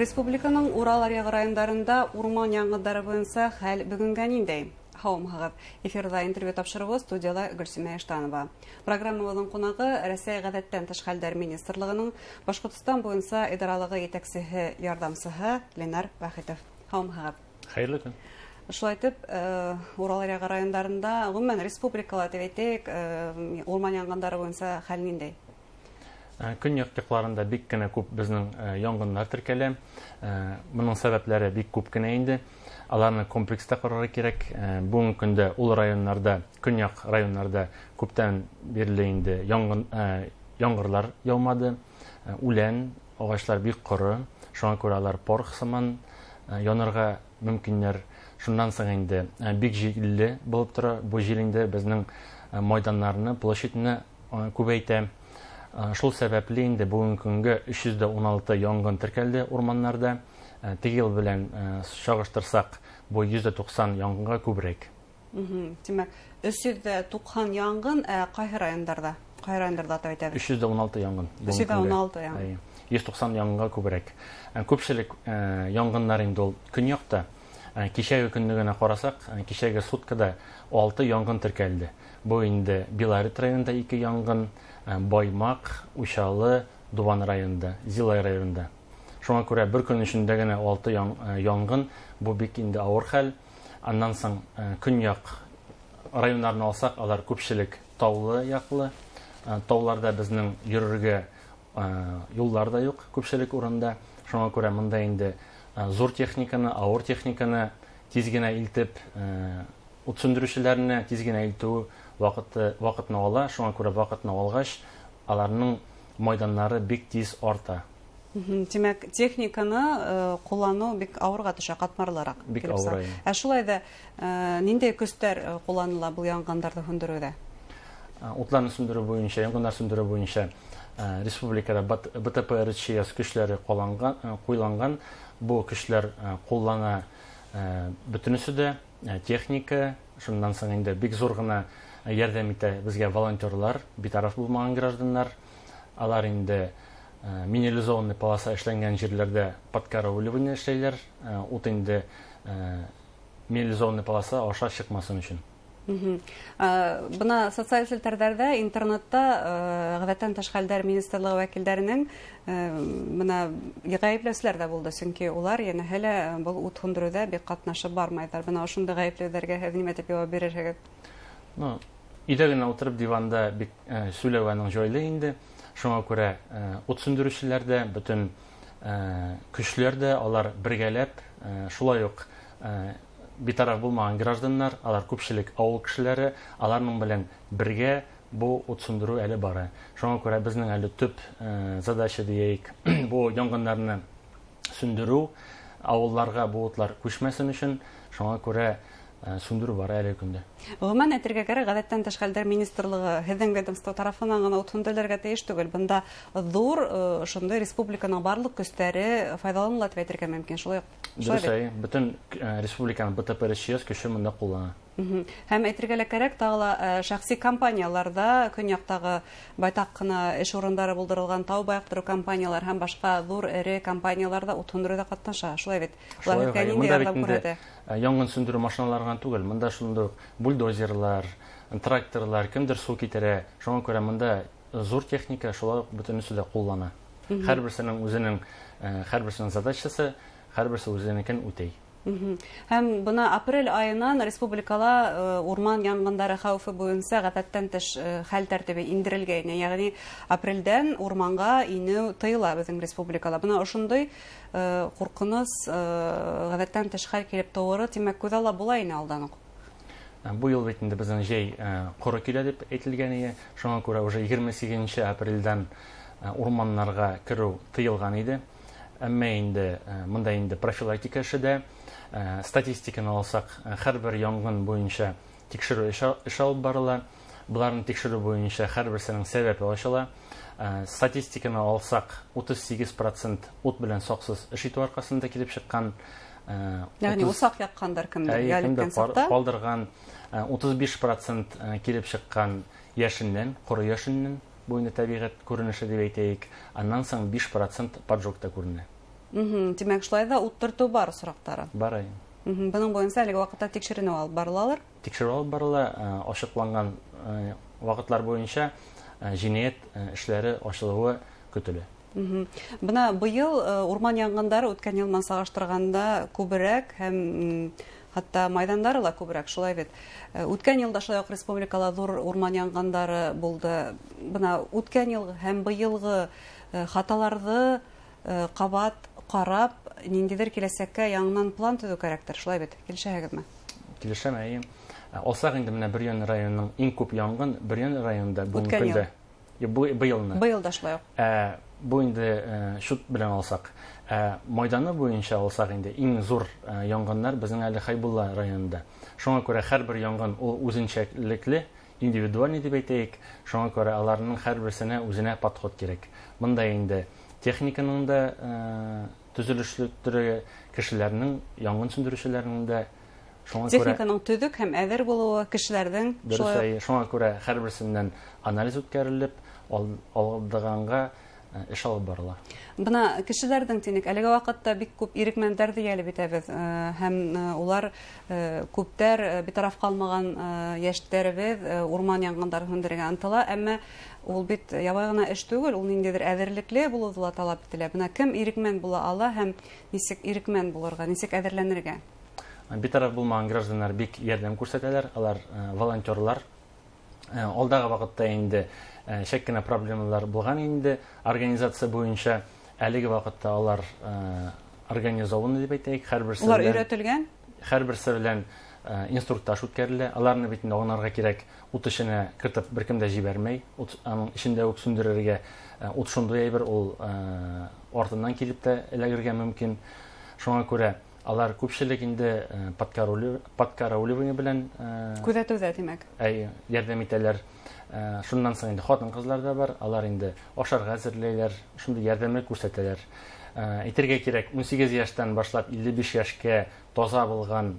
Республиканың Урал аръяғы райондарында урман яңғындары буйынса хәл бөгөнгә ниндәй? Һаумыһығыҙ! Эфирҙа интервью тапшырыуы, студияла Гөлсимә Иштанова. Программабыҙҙың ҡунағы — Рәсәй Ғәҙәттән тыш хәлдәр министрлығының Башҡортостан буйынса идаралығы етәксеһе ярҙамсыһы Ленар Вәхитов. Һаумыһығыҙ! Хәйерле көн! Шулай итеп, Урал аръяғы райондарында, ғөмүмән, республикала тип әйтәйек, урман яңғындары буйынса хәл ниндәй? Көньяҡ яҡларында бик кенә күп беҙҙең яңғындар теркәлә. Бының сәбәпләре бик күп кенә инде. Аларны комплекста ҡарарға кәрәк. Бөгөнгө көндә ул районнарҙа, көньяҡ районнарҙа күптән бирле инде яңғын, ямғырлар яумады. Үлән, ағастар бик ҡоро. Шуңа күрә алар порох һыман янырға мөмкиннәр. Шуннан соң инде бик җилле булып тора. Бу җил инде беҙҙең майҙаннарны, площадьны күбәйтә. Шул сәбәпле инде бөгөнгө көнгә 316 яңғын теркәлде урманнарҙа. Теге йыл белән сағыштырһаҡ, был 190 яңғынға күберәк. Тимәк, 390 яңғын, ә ҡайһы райондарҙа? Ҡайһы райондарҙа атап әйтәбеҙ? 316 яңғын. 316 яңғын. 190 яңғынға күберәк. Күпселек яңғындар инде ул көньяҡта. Кисәге көнне генә ҡараһаҡ, кисәге суткада 6 яңғын теркәлде. Был инде Белорет районында 2 яңғын, Баймаҡ, Учалы, Дубан районында, Зилай районында. Шуңа күрә бер көн эсендә генә 6 яңғын, бу бик инде ауыр хәл. Аннан соң көньяҡ районнарын алсаҡ, алар күпселек таулы яҡлы. Тауларҙа беҙҙең йөрөргә юлдар да юҡ күпселек урында. Шуңа күрә мында инде зур техниканы, ауыр техниканы тиҙ генә илтеп, ут сүндереүселәрне тиҙ генә илтеү ваҡытын ала. Шуңа күрә ваҡытын алғас, аларның майҙандары бик тиҙ арта. Тимәк, техниканы ҡулланыу бик ауырға төшә, ҡатмарлыраҡ Бик килеп ауыр, сыға. Әйе. Ә шулай ҙа, ниндәй көстәр ҡулланыла был янғындарҙы һүндереүҙә? Утларны сүндереү буйынса, янғындар сүндереү буйынса республикала БТП РЧС көсләре ҡуйланған. Бу көсләр ҡуллана бөтөнөсө дә, техника, шуннан соң инде бик зур ғына ярҙам итә беҙгә волонтерлар, битараф булмаған гражданнар. Алар инде минерализованный полоса эшләнгән җирләрдә подкарауливание эшләйләр. Ут инде минерализованный полоса аша чыкмасын өчен. Бына социаль селтәрҙәрҙә, интернетта Ғәҙәттән тыш хәлдәр министрлығы вәкилдәренең бына ғәйепләүселәр ҙә булды, сөнки улар йәнәһе лә был ут һүндереүҙә бик ҡатнашып бармайҙар. Бына ошондай ғәйепләүҙәргә һеҙ нимә тип яуап бирерһегеҙ? Ну, өйҙә генә ултырып диванда бик һөйләү аның җайлы инде. Шуңа күрә ут сүндереүселәр дә, бөтөн көсләр дә алар бергәләп, шулай уҡ битараф булмаған гражданнар, алар күпселек ауыл кешеләре, аларның белән бергә бу ут сүндереү әле бара. Шуңа күрә беҙҙең әле төп задача тиәйек, бу яңғындарны сүндереү, ауылларға бу утлар күсмәсен өчен, шуңа күрә сүндереү бара әле көндә. Ғөмүмән әйтергә кәрәк, Ғәҙәттән тыш хәлдәр министрлығы һеҙҙең ведомство тарафынан ғына ут һүндерергә тейеш түгел. Бында ҙур ошондай республиканың барлыҡ көстәре файҙаланыла тип әйтергә мөмкин. Шулай Дөрөҫ, бит? Әйе. Бөтөн республиканың БТП РЧС көсө мында ҡуллана. Һәм әйтергә лә кәрәк, тағы ла шәхси компанияларҙа көньяҡтағы байтаҡ ҡына эш урындары булдырылған тау байыҡтырыу компаниялар һәм башҡа ҙур эре компанияларҙа ут һүндереүҙә ҡатнаша. Шулай бит? Улар Шулай һеҙгә уҡ, әйе. ниндәй Мында бит ярҙам инде, күрһәтә? Яңғын сүндереү машиналары ғына түгел, мында шунда уҡ бульдозерлар, тракторлар, кемдер сыу китерә. Шуңа күрә мында зур техника шулай уҡ бөтөнөсө дә ҡуллана. Һәр берсенең үҙенең һәр берсенең задачасы, һәр берсе үҙенекен үтәй. Һәм бына апрель айынан республикала урман яңғындары хәүефе буйынса ғәҙәттән тыш хәл тәртибе индерелгәйне. Йәғни апрелдән урманға инеү тыйыла беҙҙең республикала. Бына ошондай ҡурҡыныс ғәҙәттән тыш хәл килеп тыуыры, тимәк, күҙ ала була ине алдан уҡ. Бу йыл бит инде беҙҙең жәй ҡоро килә тип әйтелгән ине. Шуңа күрә уже егерме һигеҙенсе апрелдән урманнарға кереү тыйылған ине. Әммә инде мында инде профилактика эше дә, статистиканы алсаҡ, һәр бер яңғын буйынса тикшереү эше алып барыла. Быларны тикшереү буйынса һәр берсенең сәбәбе ачыла. Статистиканы алсаҡ, утыҙ һигеҙ процент ут белән саҡсыҙ эш итеү арҡаһында килеп сыҡҡан. Йәғни усаҡ яҡҡандар кемдер, Әйе, ял кемдер иткән саҡта? ҡалдырған, утыҙ биш процент килеп сыҡҡан йәшендән, ҡоро йәшендән, бу инде тәбиғәт күренеше тип әйтәйек. Аннан соң 5% поджогта күренә. Тимәк, шулай ҙа ут төртөү бар осраҡтары. Бар, әйе. Бының буйынса әлеге ваҡытта тикшеренеү алып барылалыр? Тикшереү алып барыла, асыҡланған ваҡытлар буйынса енәйәт эшләре асылыуы көтөлә. Бына быйыл урман янғындары үткән йыл менән сағыштырғанда күберәк һәм хатта майҙандары ла күберәк, шулай бит. Үткән йылда шулай уҡ республикала ҙур урман янғындары булды. Бына үткән йыл һәм быйылғы хаталарҙы ҡабат ҡарап, ниндәйҙер киләсәккә яңынан план төҙөү кәрәктер, шулай бит? Килешәһегеҙме? Килешәм, эйе. Алсаҡ инде менә Бөрйән районының иң күп яңғын Бөрйән районында бөгөнгө Үткән йыл. көндә. Быйылны. Быйыл да шулай уҡ. Бу инде шут белән алсаҡ. Майҙаны буйынса алсаҡ инде иң ҙур яңғыннар беҙҙең әле Хәйбулла районында. Шуңа күрә һәр бер яңғын ул үҙенсәлекле, индивидуальный тип әйтәйек. Шуңа күрә аларның һәр берсенә үзенә подход кәрәк. Бында инде техниканың да төҙөлөшлөктөрө, кешеләрнең, яңғын сүндереүселәрнең дә, шуңа күрә Техниканың төҙөк һәм әҙер булыуы, кешеләрҙең Дөрөҫ, шулай уҡ. әйе. Шуңа күрә һәр берсеннән анализ үткәрелеп, алдығанға эш алып барыла. Бына кешеләрҙең тинек, әлеге ваҡытта бик күп ирекмәндәрҙе йәлеп итәбеҙ, һәм улар күптәр битараф ҡалмаған йәштәребеҙ урман янғындарын һүндерергә ынтыла, әммә ул бит ябай ғына эш түгел, ул ниндәйҙер әҙерлекле булыуҙы ла талап ителә. Бына кем ирекмән була ала һәм нисек ирекмән булырға, нисек әҙерләнергә? Битараф булмаған граждандар бик ярҙам күрһәтәләр, алар волонтерлар. Алдағы ваҡытта инде шәк кенә проблемалар булған инде организация буйынса, әлеге ваҡытта алар организованы дип әйтәйек, һәр берсе Улар белән өйрәтелгән? Һәр берсе белән инструктаж үткәрелә. Аларны бит инде аңларга кирәк, ут эшенә кертеп бер кем дә җибәрмәй, ут аның эчендә үк сүндерергә, ут шундый әйбер, ул артыннан килеп тә эләгергә мөмкин. Шуңа күрә алар күпчелек инде подкарауливание белән Күҙәтеүҙә, тимәк. Әй, ярҙам итәләр. Шуннан соң инде хатын-ҡыҙлар ҙа бар, алар инде ашарға әҙерләйләр, шундай ярҙамлык күрһәтәләр. Әйтергә кирәк, 18 йәштән башлап 55 йәшкә таза булған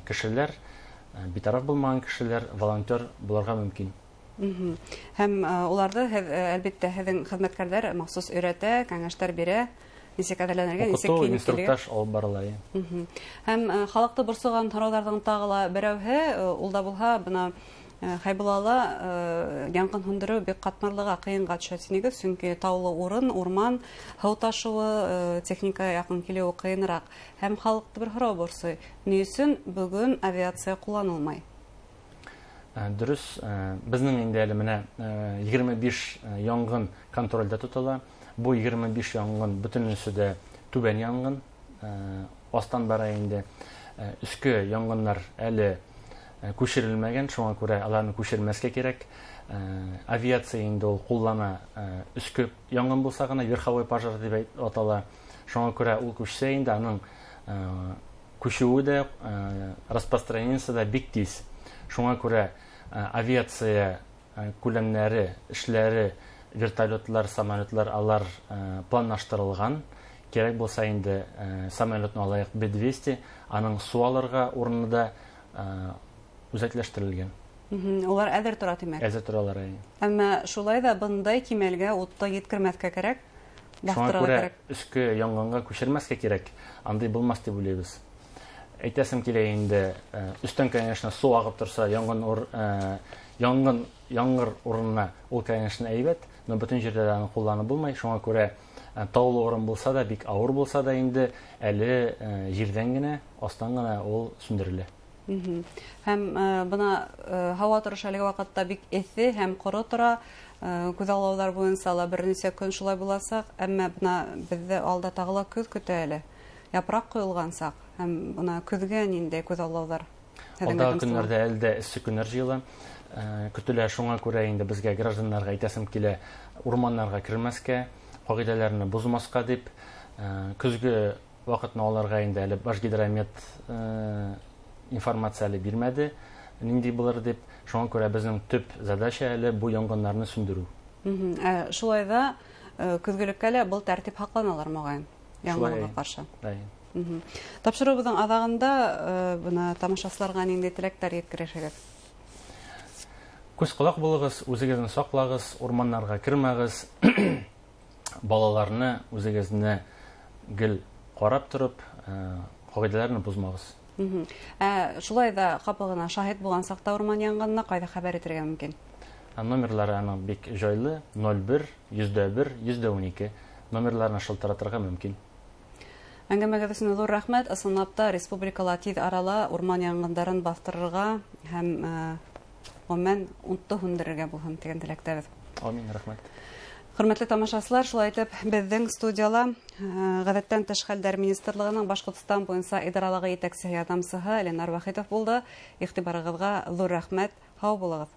кешеләр, битараф булмаған кешеләр волонтер булырға мөмкин. Һәм уларҙы һеҙ, әлбиттә, һеҙҙең хеҙмәткәрҙәр махсус өйрәтә, кәңәштәр бирә, нисек әҙерләнергә, нисек Уҡытыу, кейенеп килергә. инструктаж алып барыла, әйе. Һәм халыҡты борсоған һорауҙарҙың тағы ла берәүһе, ул да булһа, бына Хәйбуллала янғын һүндереү бик ҡатмарлыға, ҡыйынға төшә тинегеҙ, сөнки таулы урын, урман, һыу ташыуы, техника яҡын килеүе ҡыйыныраҡ. Һәм халыҡты бер һорау борсой: ни өсөн бөгөн авиация ҡулланылмай? Дөрөҫ, беҙҙең инде әле менә 25 янғын контролдә тотола. Бу 25 янғын бөтөнөсө дә түбән янғын, астан бара инде. Өҫкө янғыннар әле күсерелмәгән, шуңа күрә аларны күсермәскә кирәк. Авиация инде ул ҡуллана өҫкө янғын булса ғына, верховой пожар тип атала. Шуңа күрә ул күсһә инде аның күсеүе дә, распространениесе дә бик тиз. Шуңа күрә авиация күләмнәре, эшләре, вертолетлар, самолетлар алар планлаштырылган. Кирәк булса инде самолетны алайык Б-200, аның су алырга урыны да үзәкләштерелгән. Улар әҙер тора, тимәк. Әҙер торалар, әйе. Әммә шулай ҙа бындай кимәлгә утты еткермәҫкә кәрәк, Шуңа баҫтырырға күрә кәрәк. өҫкө янғынға күсермәҫкә кәрәк, андай булмаҫ тип уйлайбыҙ. Әйтәсем килә инде, өҫтән, конечно, су ағып торса, яңғыр урынына ул, конечно, әйбәт, но бөтөн ерҙә лә аны ҡулланып булмай. Шуңа күрә таулы урын булса да, бик ауыр булса да инде әле ерҙән генә, астан ғына ул сүндерелә. Һәм бына һауа торошо әлеге ваҡытта бик эҫе һәм ҡоро тора. Күҙаллауҙар буйынса ла бер нисә көн шулай буласаҡ, әммә бына беҙҙе алда тағы ла көҙ көтә әле. Япраҡ ҡойолған саҡ һәм бына көҙгә ниндәй күҙаллауҙар? Һеҙҙең Алдағы ведомствола? көннәрҙә әле дә эҫе көннәр йыйыла. Көтөлә, шуңа күрә инде беҙгә гражданнарға әйтәсем килә, урманнарға кермәҫкә, ҡағиҙәләрне боҙмаҫҡа тип. Көҙгө ваҡытны алырға инде әле Башгидромет информация әле бирмәде, ниндәй булыр дип. Шуңа күрә беҙҙең төп задача әле бу янғыннарны сүндереү. Шулай да көҙгөлөккә лә был тәртип һаҡланалар моғайын, Шулай. янғынға ҡаршы. Әйе. Тапшырыуыбыҙҙың аҙағында бына тамашасыларға ниндәй теләктәр еткерәһегеҙ? Күҙ ҡолаҡ булығыҙ, үҙегеҙҙе саҡлағыҙ, урманнарға кермәгеҙ, балаларны үҙегеҙҙе Гел ҡарап тороп, ҡағиҙәләрне боҙмағыҙ. Шулай ҙа ҡапыл ғына шаһит булған саҡта урман янғынына ҡайҙа хәбәр итергә мөмкин? Номерлары аның бик җайлы: 01 101 112 номерларына шылтыратырға мөмкин. Әңгәмәгеҙ өсөн ҙур рәхмәт. Ысынлап та, республикала тиҙ арала урман янғындарын баҫтырырға һәм ғөмүмән утты һүндерергә булһын тигән теләктәбеҙ. Амин, рәхмәт. Хөрмәтле тамашасылар, шулай итеп, беҙҙең студияла Ғәҙәттән тыш хәлдәр министрлығының Башҡортостан буйынса идаралығы етәксеһе ярҙамсыһы Ленар Вахитов булды. Иғтибарығыҙға ҙур рәхмәт. Һау булығыҙ.